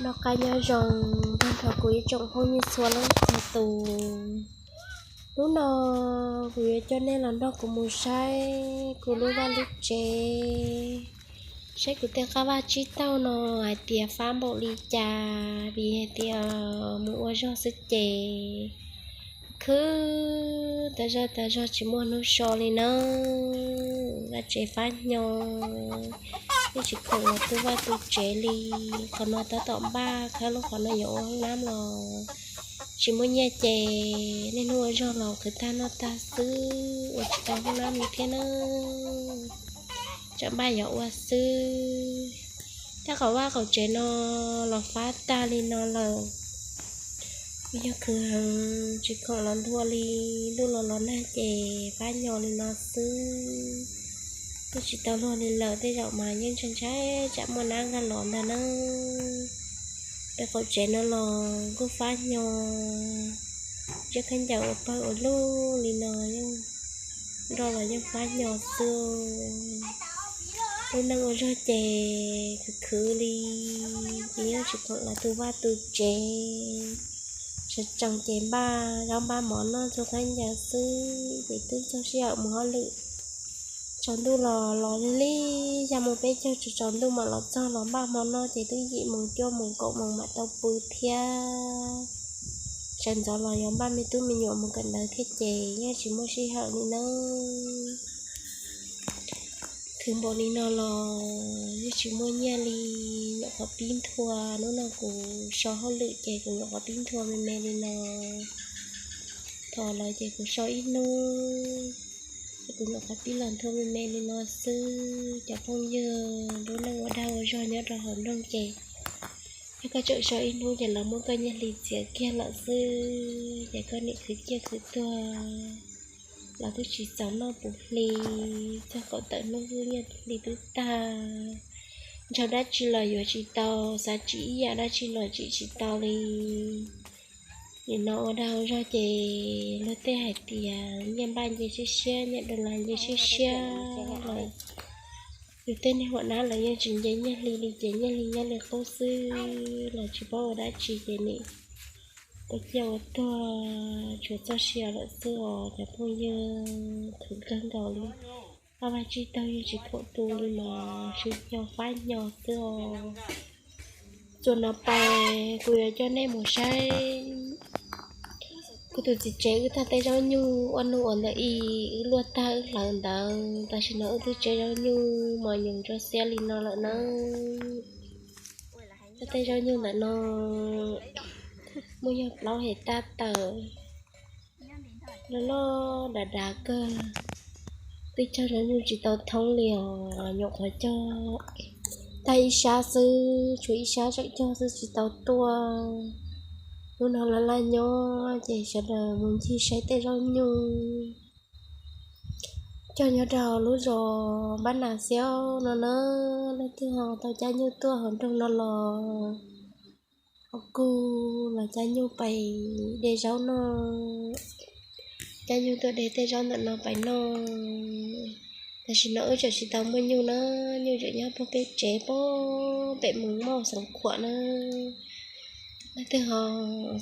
Noj qab nyob zoo, nrog rau kuv ib tsoom phooj ywg txhua leej txhua tus. Hnub no kuv yuav coj nej los nrog kuv mus saib kuv lub vaj lub tsev, saib kuv tej qab vaj tsib taug no hais tias fab npaum li cas, vim hais tias mus ua zog xwb ces khwv tas zog tas zog tsis muaj hnub so li na. Vaj tsev fab hnyo, yeej tsis khoom los tu vaj tu tsev li. Qhov no tab tom npaj khawb lub qhov no yuav ua hoob nab los tsis muaj nyiaj ces niaj hnub ua zog los khwv tag noj tag xwb ua tsis tau hoob nab li thiab na. Tseem npaj yuav ua xwb. Tab qhov vaj qaum tsev no los fab tag li no lawm, yog khwv heev tsis khoom los nthua li. Ntuj los los nag ces fab hnyo li no xwb, twb tsis tau luag li lawm. Tej zaum mas yeej ntshai ntshai tsam muaj nab nkag los ntag na. Rau qaum tsev no los kuj fab hnyo, tsev khaub ncaws ua pawg ua lug li no yeej nroj los yeej fab hnyo xwb. Lub neej ua zog ces khwv khwv li, ces yeej tsis khoom los tu vaj tu tsev. Sawv tsees ces npaj zaub npaj mov noj txhua khaub ncaws xwb ces twb txog sij hawm mus hauj lwm. Tsaus ntuj los los lig lig, xya moo peb caug tsaus ntuj mam los txog, los npaj hmo noj ces twb yim moos cuaj moos kaum moos mam tau pw thiab. Sawv ntxov los yuav npaj me tub me nyuam mus kawm ntawv thiab ces yeej tsis muaj sij hawm li nawb. Khwv npaum li no los yeej tsis muaj nyiaj li, nyuam qhuav pib nthua. Hnub no kuv so hauj lwm ces kuv nyuam qhuav pib nthua me me li no. Thaum lawm ces kuv so ib hnub, ces kuv nyuam qhuav pib los nthua me me li no xwb. Cov phooj ywg, lub neej ua dag ua zog nyob rau hauv nroog ces yog koj tseem so ib hnub ces lawv muab koj nyiaj hli txiav kiag lawm xwb, ces koj nim khwv ciaj khwv tuag los twb tsis txaus noj puv hli, txog kaum tawm hnub nyiaj hli twb tag. Nrhav dab tsi los yuav tsis tau, xav tsim ib yam dab tsi los tsim tsis tau li. Nim no ua dag ua zog ces luag tej hais tias nyiaj npaj nce siab siab, nyiaj dollar nce siab siab los yus tej niag huam nab lawv yeej tsis nce nyiaj hli li ces nyiaj hli nyob li qub xwb los tsis paub ua dab tsi ces nim ua ciaj ua tuag tshuav txoj sia lawm xwb os cov phooj ywg. Khwv kawg nkaus li, ob vaj tsib taug yeej tsis khoom tu li mas sib hnyo fab hnyo xwb os. Txuas no pais kuv yuav coj nej mus saib kuv tus txiv tsev wb tag tej zaub nyuj ua nug ua ntawm ib wb luaj tag wb hlawv ntawd. Tam sim no wb twb tseb zaub nyuj mos nyoos ntso xiab li no lawm na. Tag tej zaub nyuj ntawm no muaj yog plaub hais tab tawm, loj loj dav dav kawg. Twb cog zaub nyuj tsis tau thoob li os, nyuam qhuav cog tag ib sab xwb, tshuav ib sab tseem cog xwb tsis tau tuaj. Hnub no laj laj nyob ces sawv daws mus ncig saib tej zaub nyuj. Cog nyob rau lub zos Npab Nas Xiab no na. Leej twg ho tau caij nyuj tuaj hauv nroog no los ho kuj los caij nyuj pais de zaub noj. Caij nyuj tuaj de tej zaub ntawm no pais noj. Tam sim no wb tseem tsis tau muaj nyuj na, nyuj tseem nyob puag pem tsev puag pem Moos Mauj Xeev Khuam na. Leej twg ho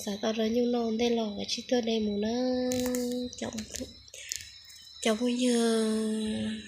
xav tau rau nyuj noj ntej los kav tsij tuaj de mus na cov phooj ywg.